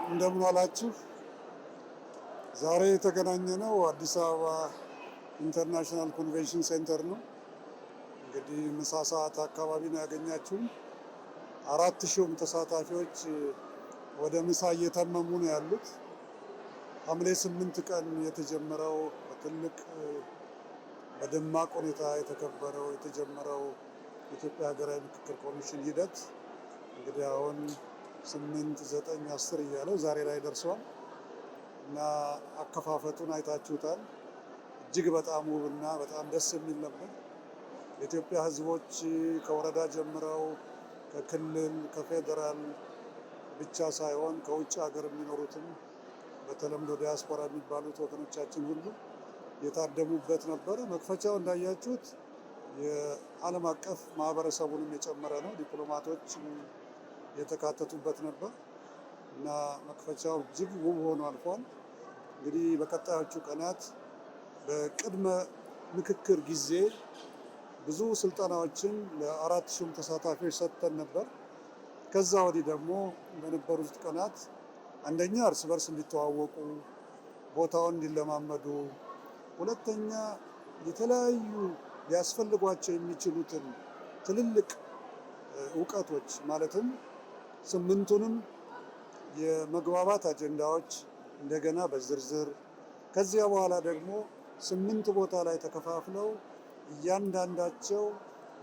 እንደምን ዋላችሁ። ዛሬ የተገናኘነው አዲስ አበባ International Convention Center ነው። እንግዲህ ምሳ ሰዓት አካባቢ ነው ያገኛችሁን። 4,000ም ተሳታፊዎች ወደ ምሳ እየተመሙ ነው ያሉት። ሐምሌ 8 ቀን የተጀመረው፣ በትልቅ በደማቅ ሁኔታ የተከበረው፣ የተጀመረው የኢትዮጵያ ሀገራዊ ምክክር ኮሚሽን ሂደት እንግዲህ አሁን 8፣ 9፣ 10 እያለ ዛሬ ላይ ደርሷል እና አከፋፈቱን አይታችሁታል። እጅግ በጣም ውብና በጣም ደስ የሚል ነበር። የኢትዮጵያ ሕዝቦች ከወረዳ ጀምረው ከክልል፣ ከፌዴራል ብቻ ሳይሆን ከውጭ ሀገር የሚኖሩትም፣ በተለምዶ ዲያስፖራ የሚባሉት ወገኖቻችን ሁሉ የታደሙበት ነበረ። መክፈቻው እንዳያችሁት የዓለም አቀፍ ማህበረሰቡንም የጨመረ ነው። ዲፕሎማቶች የተካተቱበት ነበር እና መክፈቻው እጅግ ውብ ሆኖ አልፏል። እንግዲህ በቀጣዮቹ ቀናት በቅድመ ምክክር ጊዜ ብዙ ስልጠናዎችን ለ4,000ም ተሳታፊዎች ሰጥተን ነበር። ከዛ ወዲህ ደግሞ በነበሩት ቀናት አንደኛ እርስ በርስ እንዲተዋወቁ፣ ቦታውን እንዲለማመዱ፣ ሁለተኛ የተለያዩ ሊያስፈልጓቸው የሚችሉትን ትልልቅ እውቀቶች፣ ማለትም ስምንቱንም የመግባባት አጀንዳዎች እንደገና በዝርዝር፣ ከዚያ በኋላ ደግሞ ስምንት ቦታ ላይ ተከፋፍለው እያንዳንዳቸው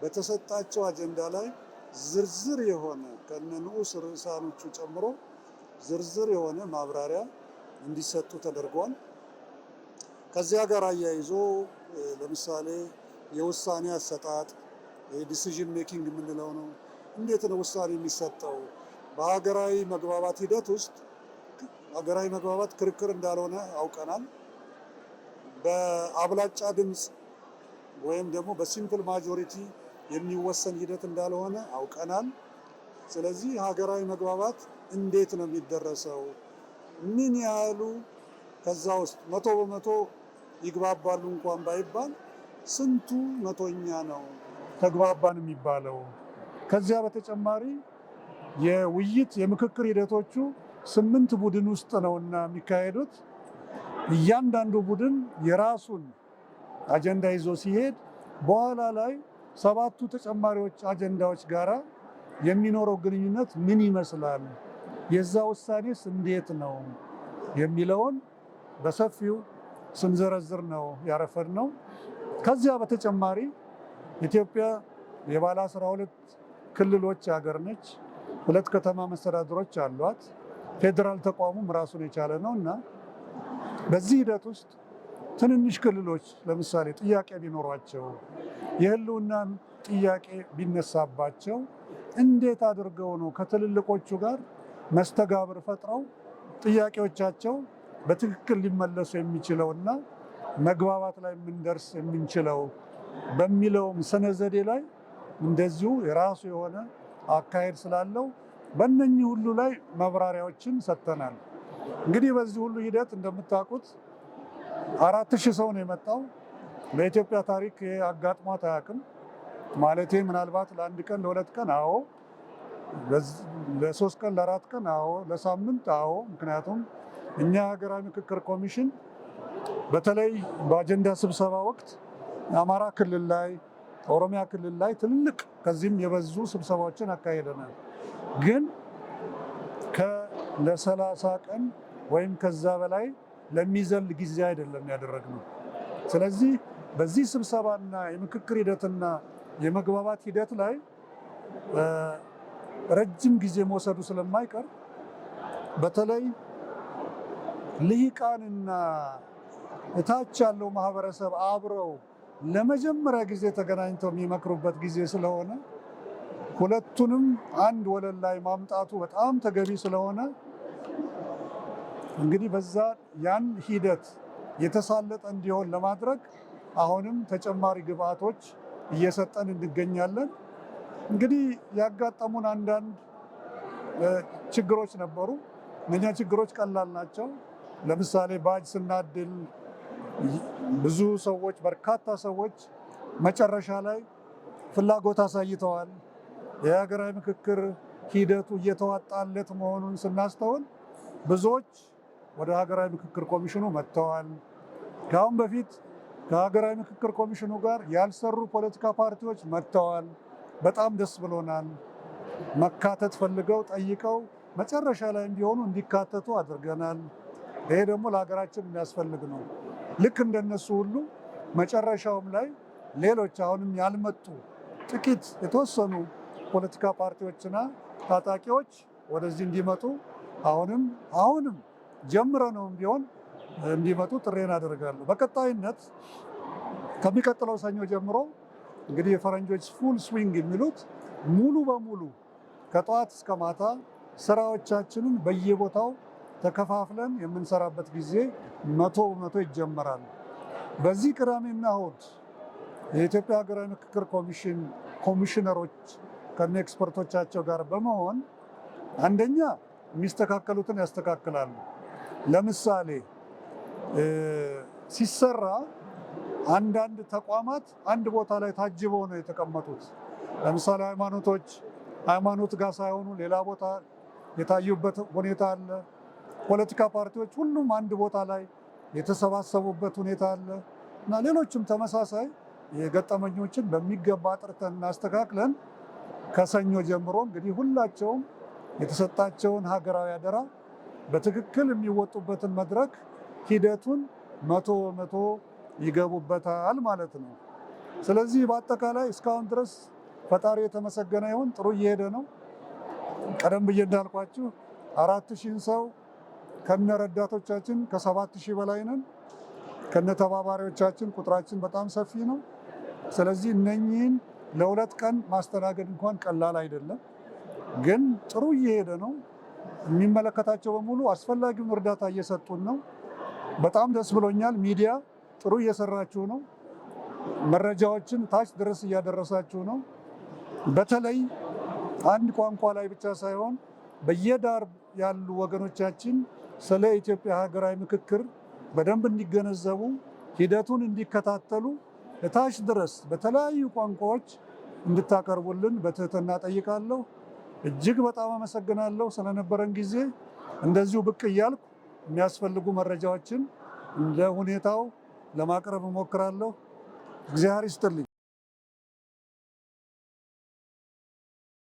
በተሰጣቸው አጀንዳ ላይ ዝርዝር የሆነ፣ ከነ ንዑስ ርዕሳኖቹ ጨምሮ ዝርዝር የሆነ ማብራሪያ እንዲሰጡ ተደርጓል። ከዚያ ጋር አያይዞ ለምሳሌ የውሳኔ አሰጣጥ፣ decision making የምንለው ነው። እንዴት ነው ውሳኔ የሚሰጠው? በሀገራዊ መግባባት ሂደት ውስጥ ሀገራዊ መግባባት ክርክር እንዳልሆነ አውቀናል። በአብላጫ ድምፅ ወይም ደግሞ በ simple majority የሚወሰን ሂደት እንዳልሆነ አውቀናል። ስለዚህ ሀገራዊ መግባባት እንዴት ነው የሚደረሰው? ምን ያህሉ ከዛ ውስጥ 100% ይግባባሉ እንኳን ባይባል ስንቱ መቶኛ ነው ተግባባን የሚባለው? ከዚያ በተጨማሪ የውይይት የምክክር ሂደቶቹ ስምንት ቡድን ውስጥ ነውና የሚካሄዱት፣ እያንዳንዱ ቡድን የራሱን አጀንዳ ይዞ ሲሄድ በኋላ ላይ ሰባቱ ተጨማሪዎች አጀንዳዎች ጋራ የሚኖረው ግንኙነት ምን ይመስላል፣ የዛ ውሳኔስ እንዴት ነው የሚለውን በሰፊው ስንዘረዝር ነው ያረፈድነው። ከዚያ በተጨማሪ ኢትዮጵያ የባለ 12 ክልሎች ሀገር ነች። ሁለት ከተማ መስተዳድሮች አሏት። ፌዴራል ተቋሙም ራሱን የቻለ ነው እና በዚህ ሂደት ውስጥ ትንንሽ ክልሎች ለምሳሌ ጥያቄ ቢኖሯቸው፣ የህልውናን ጥያቄ ቢነሳባቸው እንዴት አድርገው ነው ከትልልቆቹ ጋር መስተጋብር ፈጥረው ጥያቄዎቻቸው በትክክል ሊመለሱ የሚችለውና መግባባት ላይ የምንደርስ የምንችለው በሚለውም ስነ ዘዴ ላይ እንደዚሁ የራሱ የሆነ አካሄድ ስላለው በእነኚህ ሁሉ ላይ ማብራሪያዎችን ሰጥተናል። እንግዲህ በዚህ ሁሉ ሂደት እንደምታውቁት 4,000 ሰው ነው የመጣው። በኢትዮጵያ ታሪክ አጋጥሟት አያውቅም። ማለቴ ምናልባት ለአንድ ቀን፣ ለ2 ቀን አዎ፣ ለ3 ቀን፣ ለ4 ቀን አዎ፣ ለሳምንት አዎ። ምክንያቱም እኛ ሀገራዊ ምክክር ኮሚሽን በተለይ በአጀንዳ ስብሰባ ወቅት አማራ ክልል ላይ፣ ኦሮሚያ ክልል ላይ ትልልቅ ከዚህም የበዙ ስብሰባዎችን አካሂደናል። ግን ለ30 ቀን ወይም ከዛ በላይ ለሚዘል ጊዜ አይደለም ያደረግነው። ስለዚህ በዚህ ስብሰባና የምክክር ሂደትና የመግባባት ሂደት ላይ ረጅም ጊዜ መውሰዱ ስለማይቀር በተለይ ልሂቃንና እታች ያለው ማህበረሰብ አብረው ለመጀመሪያ ጊዜ ተገናኝተው የሚመክሩበት ጊዜ ስለሆነ ሁለቱንም አንድ ወለል ላይ ማምጣቱ በጣም ተገቢ ስለሆነ እንግዲህ በዛ ያን ሂደት የተሳለጠ እንዲሆን ለማድረግ አሁንም ተጨማሪ ግብአቶች እየሰጠን እንገኛለን። እንግዲህ ያጋጠሙን አንዳንድ ችግሮች ነበሩ። እነኛ ችግሮች ቀላል ናቸው። ለምሳሌ ባጅ ስናድል ብዙ ሰዎች፣ በርካታ ሰዎች መጨረሻ ላይ ፍላጎት አሳይተዋል። የሀገራዊ ምክክር ሂደቱ እየተዋጣለት መሆኑን ስናስተውል ብዙዎች ወደ ሀገራዊ ምክክር ኮሚሽኑ መጥተዋል። ከአሁን በፊት ከሀገራዊ ምክክር ኮሚሽኑ ጋር ያልሰሩ ፖለቲካ ፓርቲዎች መጥተዋል። በጣም ደስ ብሎናል። መካተት ፈልገው ጠይቀው መጨረሻ ላይ ቢሆኑ እንዲካተቱ አድርገናል። ይሄ ደግሞ ለሀገራችን የሚያስፈልግ ነው። ልክ እንደነሱ ሁሉ መጨረሻውም ላይ ሌሎች አሁንም ያልመጡ ጥቂት የተወሰኑ ፖለቲካ ፓርቲዎችና ታጣቂዎች ወደዚህ እንዲመጡ አሁንም ጀምረነውም ቢሆን እንዲመጡ ጥሬን አደርጋለሁ። በቀጣይነት ከሚቀጥለው ሰኞ ጀምሮ እንግዲህ የፈረንጆች full swing የሚሉት ሙሉ በሙሉ ከጠዋት እስከ ማታ ስራዎቻችንን በየቦታው ተከፋፍለን የምንሰራበት ጊዜ 100% ይጀመራል። በዚህ ቅዳሜና እሁድ የኢትዮጵያ ሀገራዊ ምክክር ኮሚሽን ኮሚሽነሮች ከነ expert ኦቻቸው ጋር በመሆን አንደኛ የሚስተካከሉትን ያስተካክላሉ። ለምሳሌ ሲሰራ አንዳንድ ተቋማት አንድ ቦታ ላይ ታጅበው ነው የተቀመጡት። ለምሳሌ ሃይማኖቶች ሃይማኖት ጋር ሳይሆኑ ሌላ ቦታ የታዩበት ሁኔታ አለ። ፖለቲካ ፓርቲዎች ሁሉም አንድ ቦታ ላይ የተሰባሰቡበት ሁኔታ አለ እና ሌሎችም ተመሳሳይ የገጠመኞችን በሚገባ አጥርተን እናስተካክለን ከሰኞ ጀምሮ እንግዲህ ሁላቸውም የተሰጣቸውን ሀገራዊ አደራ በትክክል የሚወጡበትን መድረክ ሂደቱን 100% ይገቡበታል ማለት ነው። ስለዚህ በአጠቃላይ እስካሁን ድረስ ፈጣሪ የተመሰገነ ይሁን፣ ጥሩ እየሄደ ነው። ቀደም ብዬ እንዳልኳችሁ 4000 ሰው ከነረዳቶቻችን ከ7000 በላይ ነን። ከነተባባሪዎቻችን ቁጥራችን በጣም ሰፊ ነው። ስለዚህ እነኚህን ለ2 ቀን ማስተናገድ እንኳን ቀላል አይደለም፣ ግን ጥሩ እየሄደ ነው። የሚመለከታቸው በሙሉ አስፈላጊውን እርዳታ እየሰጡን ነው። በጣም ደስ ብሎኛል። ሚዲያ ጥሩ እየሰራችሁ ነው። መረጃዎችን ታች ድረስ እያደረሳችሁ ነው። በተለይ አንድ ቋንቋ ላይ ብቻ ሳይሆን በየዳር ያሉ ወገኖቻችን ስለ ኢትዮጵያ ሀገራዊ ምክክር በደንብ እንዲገነዘቡ፣ ሂደቱን እንዲከታተሉ እታች ድረስ በተለያዩ ቋንቋዎች እንድታቀርቡልን በትህትና ጠይቃለሁ። እጅግ በጣም አመሰግናለሁ ስለነበረን ጊዜ። እንደዚሁ ብቅ እያልኩ የሚያስፈልጉ መረጃዎችን እንደ ሁኔታው ለማቅረብ እሞክራለሁ። እግዚአብሔር ይስጥልኝ።